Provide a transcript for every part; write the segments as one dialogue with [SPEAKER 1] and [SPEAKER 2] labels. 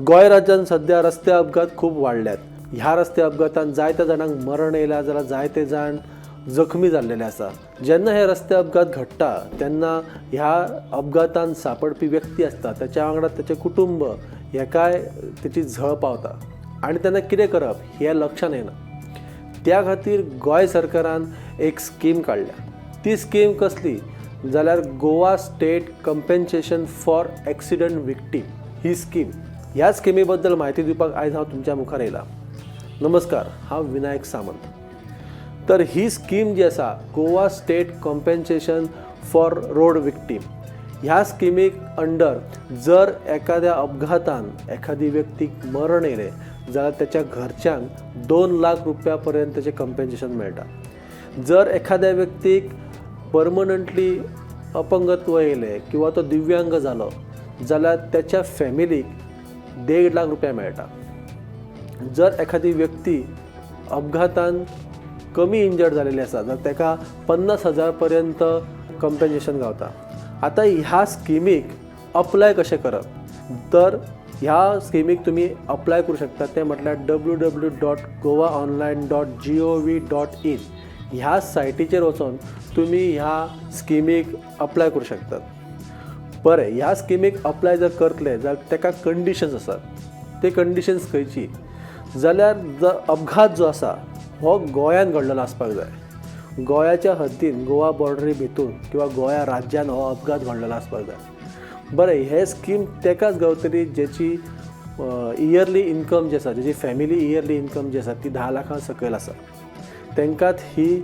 [SPEAKER 1] गोंय राज्यांत सद्या रस्ते अपघात खूब वाडल्यात. ह्या रस्ते अपघातान जायत्या जाणांक मरण येयलां जाल्यार जायते जाण जखमी जाल्लेले आसा. जेन्ना हे रस्ते अपघात घडटा तेन्ना ह्या अपघातान सांपडपी व्यक्ती आसता ताच्या वांगडा ताचें कुटुंब हेकाय तेची झळ पावता आनी तेन्ना कितें करप हें लक्षान येना. त्या खातीर गोंय सरकारान एक स्कीम काडल्या. ती स्कीम कसली जाल्यार Goa State Compensation for Accident Victim he scheme. ह्या स्किमी बद्दल म्हायती दिवपाक आयज हांव तुमच्या मुखार येयलां. नमस्कार, हांव विनायक सामंत. तर ही स्कीम जी आसा, Goa State Compensation for Road Victim, ह्या स्किमीक अंडर जर एखाद्या अपघातान एखादी व्यक्तीक मरण येयलें जाल्यार त्याच्या घरच्यांक 2 लाख रुपया पर्यंत तेचें कंपेन्सेशन मेळटा. जर एखाद्या व्यक्तीक परमनंटली अपंगत्व येयलें किंवा तो दिव्यांग जालो जाल्यार त्याच्या फॅमिलीक 1.5 लाख रुपया मेळटा. जर एखादी व्यक्ती अपघातान कमी इंजर्ड जालेली आसा जाल्यार ताका 50,000 पर्यंत कंपेन्सेशन गावता. आतां ह्या स्किमीक अप्लाय कशें करप? तर ह्या स्किमीक तुमी अप्लाय करूं शकता तें म्हटल्यार ww.goaonline.gov.in ह्या सायटीचेर वचोन तुमी ह्या स्किमीक अप्लाय करूं शकतात. बरें, ह्या स्किमीक अप्लाय जर करतले जाल्यार ताका कंडिशन्स आसात. ते कंडिशन्स खंयची जाल्यार अपघात जो आसा हो गोंयांत घडलेलो आसपाक जाय. गोंयाच्या हद्दीन, गोवा बॉर्डरी भितून किंवा गोंया राज्यान हो अपघात घडलेलो आसपाक जाय. बरें, हें स्कीम तेकाच गावतली जेची इयरली इनकम जी आसा, जेची फॅमिली इयरली इनकम जी आसा ती 10 लाखां सकयल आसा. तांकांच ही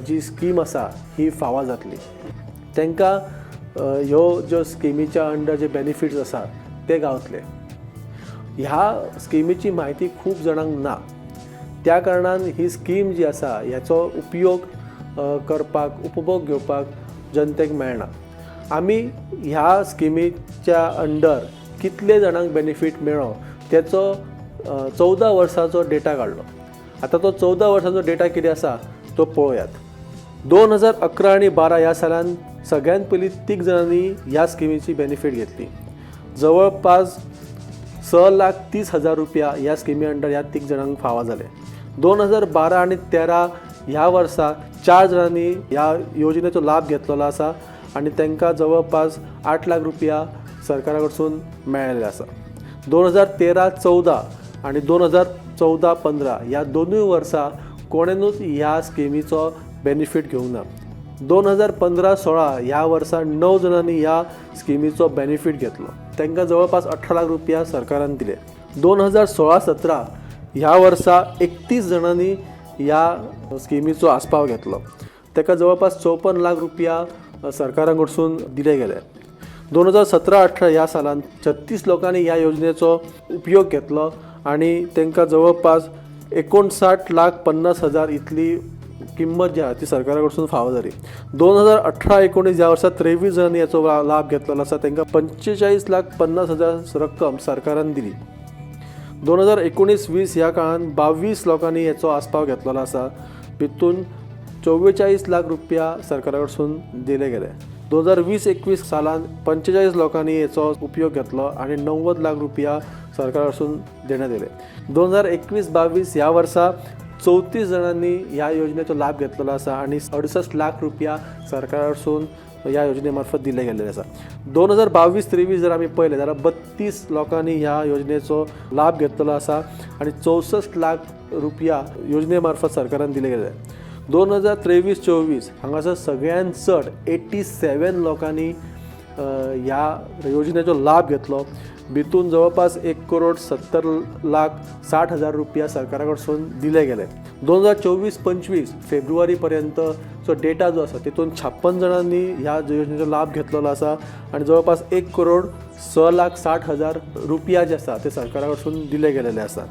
[SPEAKER 1] जी स्कीम आसा ही फावो जातली. तांकां ह्यो ज्यो स्किमीच्या अंडर जे बेनिफिट्स आसा ते गावतले. ह्या स्किमीची म्हायती खूब जाणांक ना. त्या कारणान ही स्कीम जी आसा ह्याचो उपयोग करपाक, उपभोग घेवपाक जनतेक मेळना. आमी ह्या स्किमीच्या अंडर कितले जाणांक बेनिफीट मेळ्ळो तेचो 14 वर्सांचो डेटा काडलो. आतां तो 14 वर्सांचो डेटा कितें आसा तो पळोवयात. 2011 आनी 12 ह्या सालान सगळ्यात पयलीं तीग जाणांनी ह्या स्किमीची बेनिफीट घेतली. जवळपास 6,30,000 रुपया ह्या स्किमी अंडर ह्या तीग जाणांक फावो जाले. 2012 आनी 13 ह्या वर्सा चार जाणांनी ह्या योजनेचो लाभ घेतलेलो आसा आनी तांकां जवळपास 8 लाख रुपया सरकारा कडसून मेळ्ळेले आसा. 2013-14 आनी 2014-15 ह्या दोनूय वर्सां कोणेनूच ह्या स्किमीचो बेनिफीट घेवंक ना. 2015-16 ह्या वर्सा णव जाणांनी ह्या स्किमीचो बेनिफीट घेतलो. तांकां जवळपास 18 लाख रुपया सरकारान दिले. 2016-17 ह्या वर्सा 31 जाणांनी ह्या स्किमीचो आस्पाव घेतलो. ताका जवळपास 54 लाख रुपया सरकारा कडसून दिले गेले. 2017-18 ह्या सालान 36 लोकांनी ह्या योजनेचो उपयोग घेतलो आनी तांकां जवळपास 59 लाख 50 हजार इतली किंमत जी आहा ती सरकारा कडसून फावो जाली. 2018-19 ह्या वर्सा 23 जाणांनी हाचो लाभ घेतलेलो आसा. तांकां 45 लाख 50 हजार रक्कम सरकारान दिली. 2019-20 ह्या काळान 22 लोकांनी हाचो आस्पाव घेतलेलो आसा. भितून 44 लाख रुपया सरकारा कडसून दिले गेले. 2020-21 सालान 45 लोकांनी हाचो उपयोग घेतलो आनी 90 लाख रुपया सरकारा कडसून देण्यात येयले. 2021-22 ह्या वर्सा 34 जाणांनी ह्या योजनेचो लाभ घेतलेलो आसा आनी 68 लाख रुपया सरकारा कडसून ह्या योजने मार्फत दिले गेल्ले आसा. 2022-23 जर आमी पळयलें जाल्यार 32 लोकांनी ह्या योजनेचो लाभ घेतलेलो आसा आनी 64 लाख रुपया योजने मार्फत सरकारान दिले गेले. 2023-24 हांगासर सगळ्यान चड 87 लोकांनी ह्या योजनेचो लाभ घेतलो. भितून जवळपास 1 करोड 70 लाख 60 हजार रुपया सरकारा कडसून दिले गेले. 2024-25 फेब्रुवारी पर्यंतचो डेटा जो आसा तितून 56 जाणांनी ह्या योजनेचो लाभ घेतलेलो आसा आनी जवळपास 1 करोड 6 लाख 60 हजार रुपया जे आसा ते सरकारा कडसून दिले गेलेले आसा.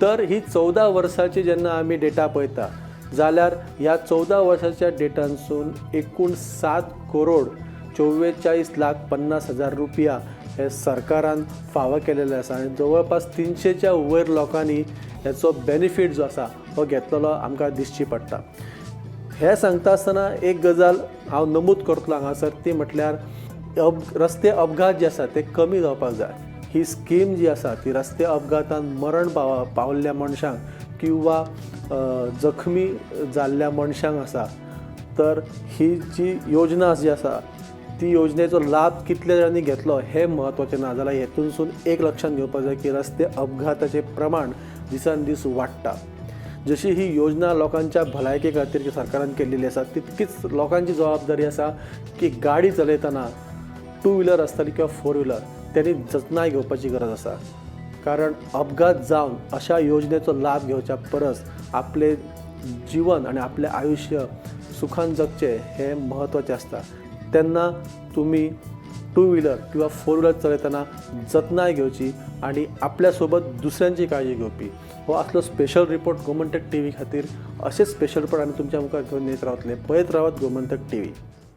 [SPEAKER 1] तर ही 14 वर्साची जेन्ना आमी डेटा पळयता जाल्यार ह्या 14 वर्साच्या डेटांसून एकूण 7 करोड 44 लाख 50 हजार रुपया हे सरकारान फावो केलेले आसा आनी जवळपास 300च्या वयर लोकांनी हेचो बेनिफीट जो आसा हो घेतलेलो आमकां दिसची पडटा. हें सांगता आसतना एक गजाल हांव नमूद करतलो हांगासर, ती म्हटल्यार रस्ते अपघात जे आसा ते कमी जावपाक जाय. ही स्कीम जी आसा ती रस्ते अपघातान मरण पावल्ल्या मनशांक किंवा जखमी जाल्ल्या मनशांक आसा. तर ही जी योजना जी आसा ती योजनेचो लाभ कितल्या जाणांनी घेतलो हें म्हत्वाचें ना, जाल्यार हेतूनसून एक लक्षांत घेवपाक जाय की रस्ते अपघाताचें प्रमाण दिसान दीस वाडटा. जशी ही योजना लोकांच्या भलायके खातीर सरकारान केल्लेली आसा, तितकीच लोकांची जबाबदारी आसा की गाडी चलयतना टू व्हिलर आसतली किंवा फोर व्हिलर तेणी जतनाय घेवपाची गरज आसा. कारण अपघात जावन अशा योजनेचो लाभ घेवच्या परस आपलें जिवन आनी आपलें आयुश्य सुखान जगचें हें म्हत्वाचें आसता. तेन्ना तुमी टू व्हिलर किंवा फोर व्हिलर चलयतना जतनाय घेवची आनी आपल्या सोबत दुसऱ्यांची काळजी घेवपी. हो आसलो स्पेशल रिपोर्ट गोमंतक टीव्ही खातीर. अशेच स्पेशल रिपोर्ट आमी तुमच्या मुखार घेवन येत रावतले. पळयत रावात गोमंतक टीव्ही.